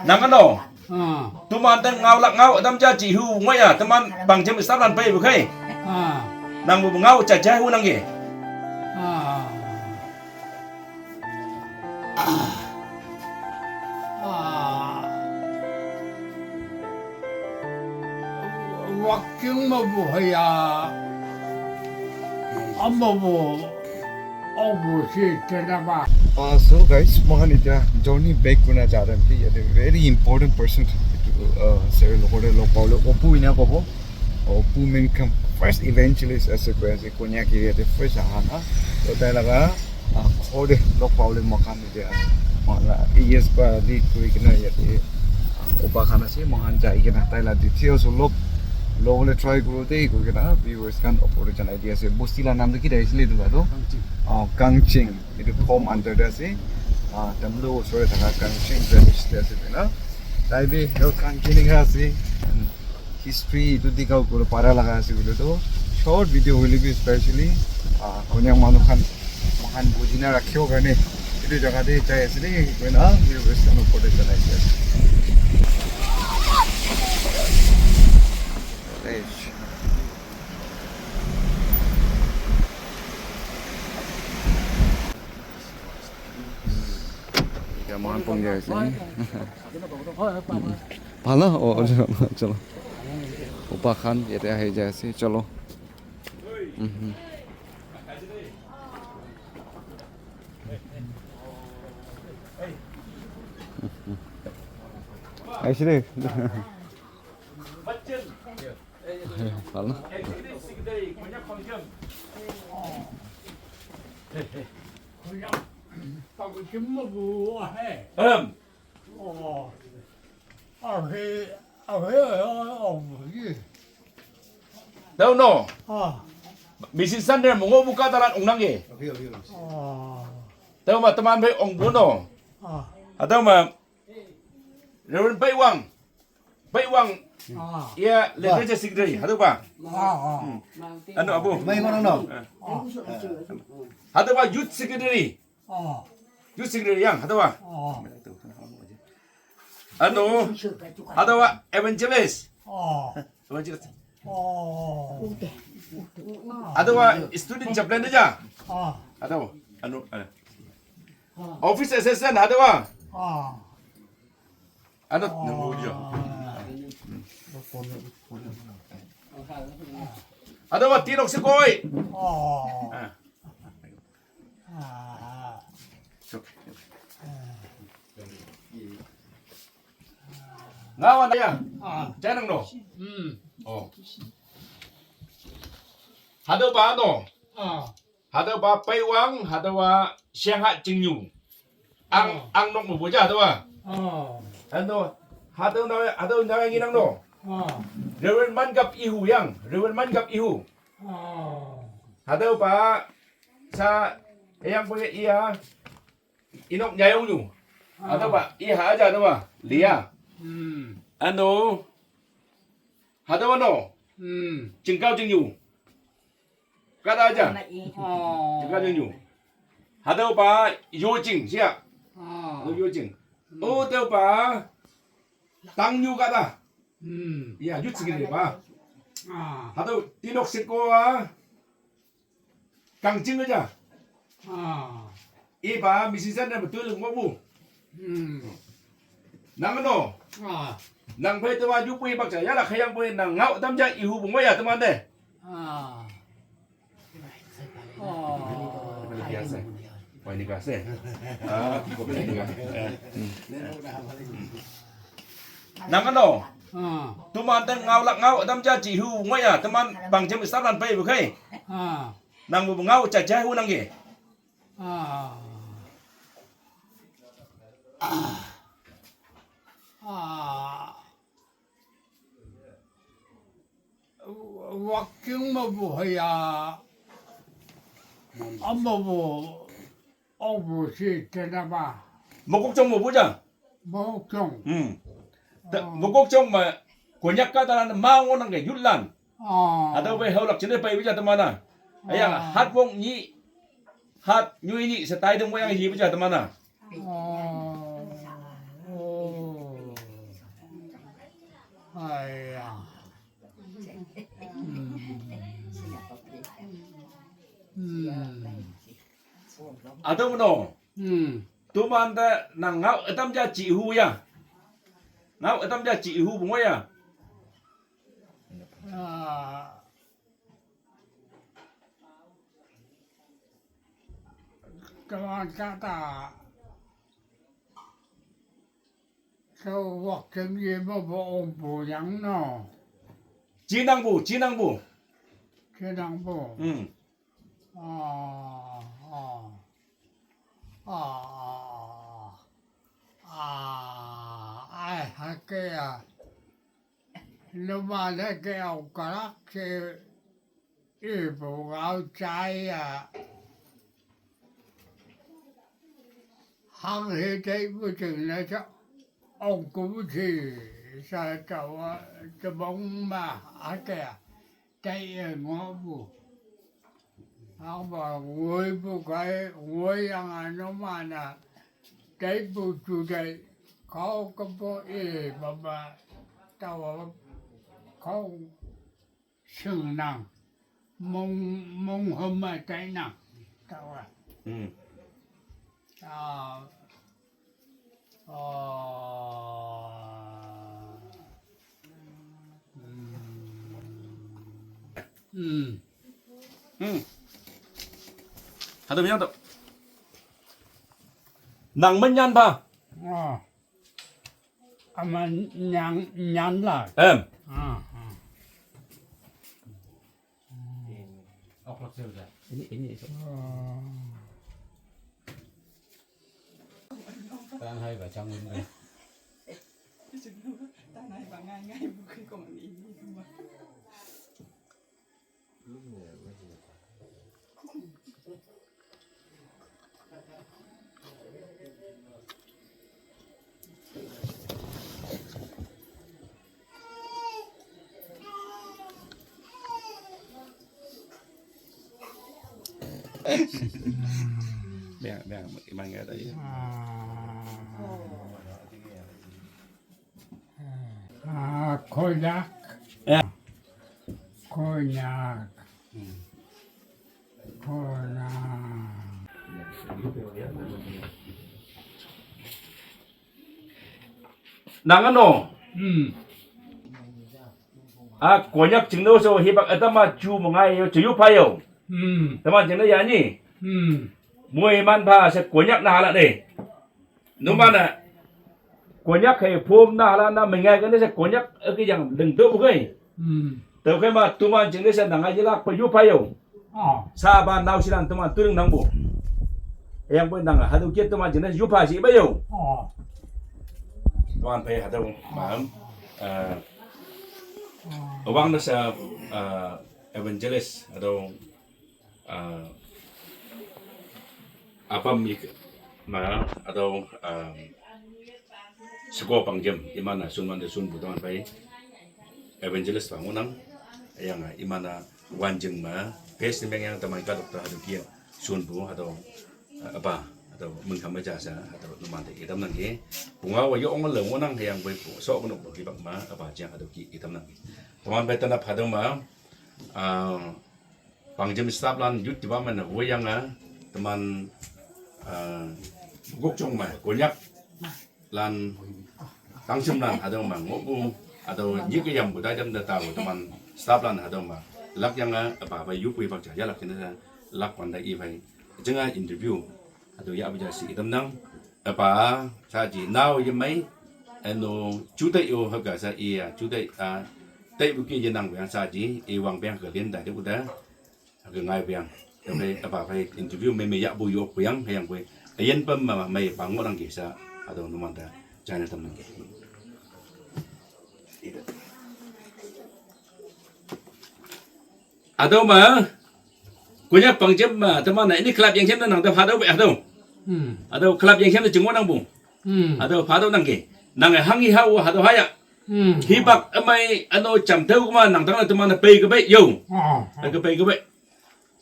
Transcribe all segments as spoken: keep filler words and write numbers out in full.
Nang ano? Ah. Teman teng ngaolak ngao atam ja jihu ngoh ya, teman bang jem start lan pei bukai. Ah. Nang bu ngao ja jihu nang ye. Ah. Ah. Walking ma bu haya. Ama bu. Oh, bu si tenaba. Uh, so guys, mohan itya journey back kuna ja rahe hain. Yate very important person, uh, sir, log kore log pabo le, Opu ena kobo. Opu Minkham, first evangelist ase koi ase, Konyak area te first aha na. To tai laga, uh, ghor te log pabo le moikhan itya, uh, la A S pa lead kuri kena yate, uh, opa khan ase, moikhan jai kena tai la details olop lobole try kuru de, kuri kena viewers khan opor te janai di ase. Bosti la naam tu ki thakisile etu la tu? Kangching. Uh, Kangching. Etu Phom under te ase. Ah, Tamlu osor te thaka Kangching village te ase koina. Tai bi health khan kenika ase, and history etu dikha kuri para laga ase koile toh, short video hoile bi specially, ah, Konyak manu khan, moikhan buji na rakhibo karne etu jaga te jai ase de koina, viewers khan opor te janai di ase. Etya moikhan pong jai ase. Bhal na? Oh, chalo, chalo. Opa khan yate ahi jai ase, chalo. Mhm. Ahise de. Bhal na? Ahem. Ahe, ahe, ahe. Tau no. Ah. Mission Sunday mongo buka talan ongnang e. Ah. Tau ma teman bai ongbo no. Ah. Atau ma Reverend Bai Wang. Bai Wang. Ah. Ia, literature secretary. Hatau ba? Ah, ah. Hmm. Ano, abu? Bai Wang no. Ah. Ah. Hatau ba youth secretary. Ah. Youth secretary yang, hatau ba? Ah. Ano, hatau ba evangelist? Ah. Evangelist. Ah. Hatau ba student chaplain aja? Ah. Hatau, ano, ano. Office assistant, hatau ba? Ah. Ano, nunggu dia. Hatau ba tinok si koi? Ah. Ah. Ah. Sok. Ngawan ya? Ah. Jangan no. Hmm. Oh. Hatau ba no? Ah. Hatau ba Bai Wang, hatau ba Shanghai Jingyu. Ang, ah, ang nok mo buja, hatau ba? Ah. Ano, hatau na, hatau na nginang no. Ah. Reverend Man Gap Ihu yang, Reverend Man Gap Ihu. Ah. Hatau ba sa yang punya iya inok nyayong nyu. Ah. Hatau ba, iha aja hatau ba, lia. Hmm. Ano, hatau ba no. Hmm. Jingkao Jingyu. Kata aja. Oh. Jingkao Jingyu. Hatau ba Yojing, siya. Oh. Hatau Yojing. Hmm. Oh, hatau ba Tang Nyu kata. Hmm. Ya, youth secretary ba. Ah. Hatau tinok siko a. Kangching aja. Ah. Iba mission center betul ngok bu. Hmm. Nang no. Ah. Nang bai teman ju pui baksa ya la khayang pui nang ngau tam ja ihu bu ngoya teman de. Ah. Oh. Biasa. Wah, ini keras, eh. Ah, kopi ini keras. Eh. Nang ano? Ah. Teman teng ngaolak ngao atam ja jihu ngoya, teman bang jem start lan pei bukai. Ah. Nang bu ngao ja jihu nang ye. Ah. Ah. Walking ma bu haya. Ama bu. Ong bu si tenaba. Mokokchung mo bu ja? Mokokchung. Hmm. Ta, oh. Mokokchung ma Konyak ka talan ma ngo nang ke youth lan. Oh. Hatau bai haolak chine pai bu ja teman a. Aya, oh, hat wong ni, hat nyu ni setai dong yang hi bu ja teman a. Oh. Oh. Atam no. Hmm. Tuman ta nang ngau atam ja ci hu ya. Ngau atam ja ci hu bungo ya. Ah, kawan kata. So wak chang ye ma bo ong bo yang no. Ci nang bu, ci nang bu. Ci nang bu. Hmm. Ah, ah. Ah, ah, ah. Ai, ha ke a. Lo ma le ke au karak ke. Ibu ngau cai a. Hang he tei bu ching na cha. Ong ku bu chi sa cha wa cha bong ma a ke a. Tei e ngo bu. Hang ba ngui bu kai ngui yang a no ma na. Tei bu chu tei. Kau ka bo e ba ba. Ta wa kau. Sưng năng mông mông hôm mà cháy năng tao à. Ừ. À, ờ, ừ. Ừ. Hadu yang tu. Nang menyan ba. Ờ. Ama nhan, nhan la. Em. À, à. Ini, ini. Ờ. Tan hai ba chang win ba. Tan hai ba ngai ngai bu kui kong ni ni ba. Bèn, bèn, mang ra đây. À, Khôi Nhạc. Khôi Nhạc. Khôi Nhạc. Nang ano? Ừ. A, Konyak chingno so hibak atama chu mangai yo, chu yu phayo. Ừ. Tama chingno ya ni. Ừ. Mui man pha sa Konyak na hala de. Numana, Konyak he phom na hala na mengai kane sa Konyak ake yang deng do bu kai. Hmm. Tau kai ma tuman jeng ne sa nang aja lak pa yu phayo. Oh. Sa ba nau silang tuman turing nang bu. Yang bu nang hadu kiat tuman jeng ne yu pha si ba yo. Oh. Tuman phay hadu mam. Eh, awang na sa, eh, evangelist hadu ah, apam ik ma atau, ah, seko pangjem imana sun wan de sun bu teman pai evangelist bangunang yang, ah, imana wanjeng ma pes ni yang teman ka doktor hadu kia sun bu atau, ah, apa atau mengkam aja sa atau numan de itam nang ke bunga wa yo ong le ngunang yang bai bu sok nuk bagi bak ma apa jang hadu ki itam nang ke teman pai tanap hadu ma, ah, Pangjem staff lan youth department na wayang a teman, ah, gok chong ma Konyak lan tangsim lan hadong ma ngoku atau nyik yam budai dem da tau teman staff lan hadong ma lak yang a apa apa yu pui bak ja ya lak kena lak panda i bai jenga interview atau ya apa ja si itam nang apa sa ji nau ye mai eno chu tai o ha ga sa i ya chu tai a tai bu ki ye nang yang sa ji i wang biang ke lien da de u da ha ga ngai biang. Te mai apa pai interview mai mai ya bu yo biang yang bu a yen pam ma mai pa ngo nang ke sa atau numan da china tam nang ke. Atau ma Konyak pangjem ma teman na ini kelab yang jem nang ta phado be atau. Hmm. Atau kelab yang jem na jengwa nang bu. Hmm. Atau phado nang ke. Nang hang i hau atau haya. Hmm. Hibak amai ano cham teu kuma nang tang na teman na pei ke bai yo. Oh. Ke pei ke bai.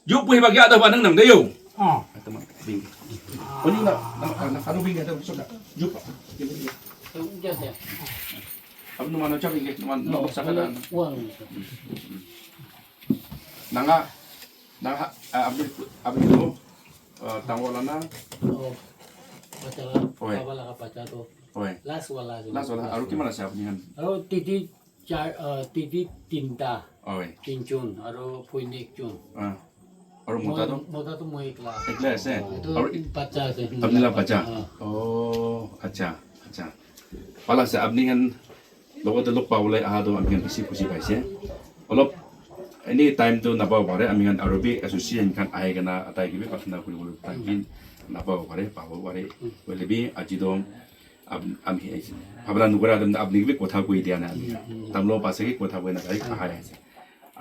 Yu pui hibak ya atau ba nang nang de yo. Oh. Teman bing. Oni na na na anu bing atau sudah. Yu pa. Anu mana cham bing teman no sakada. Uang. Nanga, nanga, ah, abdi, abdi dulu. আহ, ডাঙৰ ৱালা না? Oh, bacha la, Oi. Baba laga bacha to Oi. Last wala ase. Last wala. আৰু কিমান আছে আপুনি হান? Aru titi char, uh, titi tinta. Oi. Tinjon, aru bhoini ekjon. Ah. Aru mota to? Mota to moi ekla. Ekla ase? Etu aru bacha ase. Apni laga bacha? Ah. Oh, acha, acha. Bhal ase, apni khan logote log pabole aha to ami khan bishi khushi paise. Olop any time to napabo pare, ami khan aru bi association khan ahi kena atai ke bi prarthana kuri bole time bi napabo pare, pabo pare. Hoile bi aji to am-, ami bhabna nukura to apni ke bi kotha koi dia na ami. Tamlo pase ke kotha koi na kai kahai ase.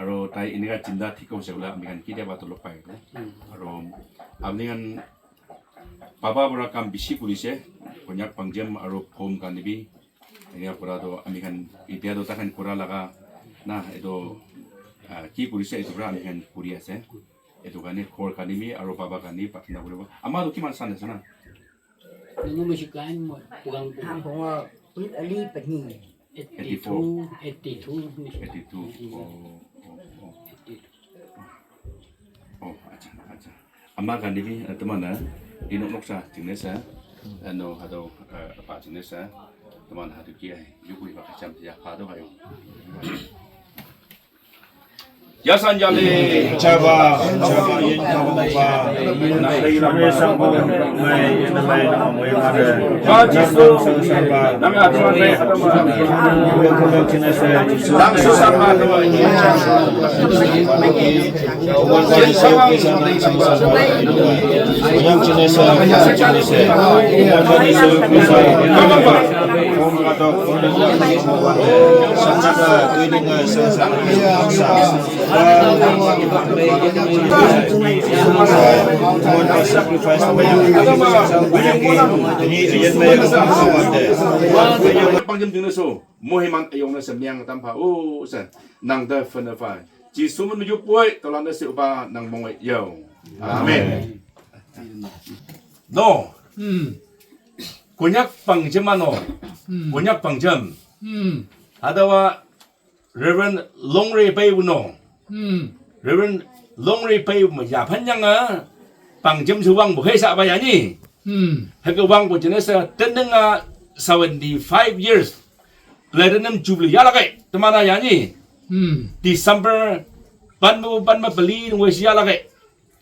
Aru tai enika chinta thik hoise bole ami khan ketia ba to log pai ko. Aru apni khan baba para kam bishi kurise, Konyak Pangjim aru Phom khan bi. Enika kura to ami khan, etia to takhan kura laga na, etu, ah, ki kurise, etu para ami khan kuri ase. Etu karne ghor karne bi aru baba karne prarthana kuribo. Ama to kiman san ase na? Nungu masi kain mo, tugang po. Ang bunga, ulit ali pa ni. Eighty-four. Eighty-two, eighty-two. Eighty-two. Oh, oh, oh. Eighty-two. Oh, acha, acha. Ama khan bi, eh, tuma na, ino noksa jingne sa, ano hado, eh, apa jingne sa, tuma na hado ki ai, yukui ba kacham ya pa do hayo. Ya san ya le. Chaba, chaba, yin chaba, na le na ma, mai, na mai, na mai, na mai. Ba Jisu. Nang atma ne, atma. Tang su san ma, atma. Pangjim ding na so, mohiman ayong na sa miyang tampa, o sa, nang da fana fa. Jisu mun yu poi, tola na si upa nang mong yo. Amen. No. Hmm. Konyak Pangjim ano. Hmm. Konyak Pangjim. Hmm. Adawa Reverend Longre Pai uno. Hmm. Reverend Longre Pai uno. Ya phanyang a Pangjim suwang buhay sa bayani. Hmm. Heke wang po jene sa tendenga seventy-five years. Platinum Jubilee ya lage, temana ya ni. Hmm. December, pan mo, pan mo beli nung wesi ya lage.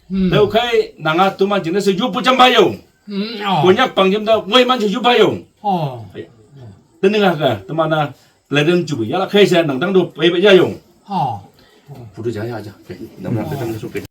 Hmm. Tau kai, nanga tuma jene sa yupu jam bayo. Hmm, oh. Konyak Pangjim da, wai man yupu bayo. Oh. Tendenga ka, temana Platinum Jubilee ya lage sa, nang dang do, bai bai ya yo. Oh. Putu ja ya ja. Okay. Nang nang petang suke.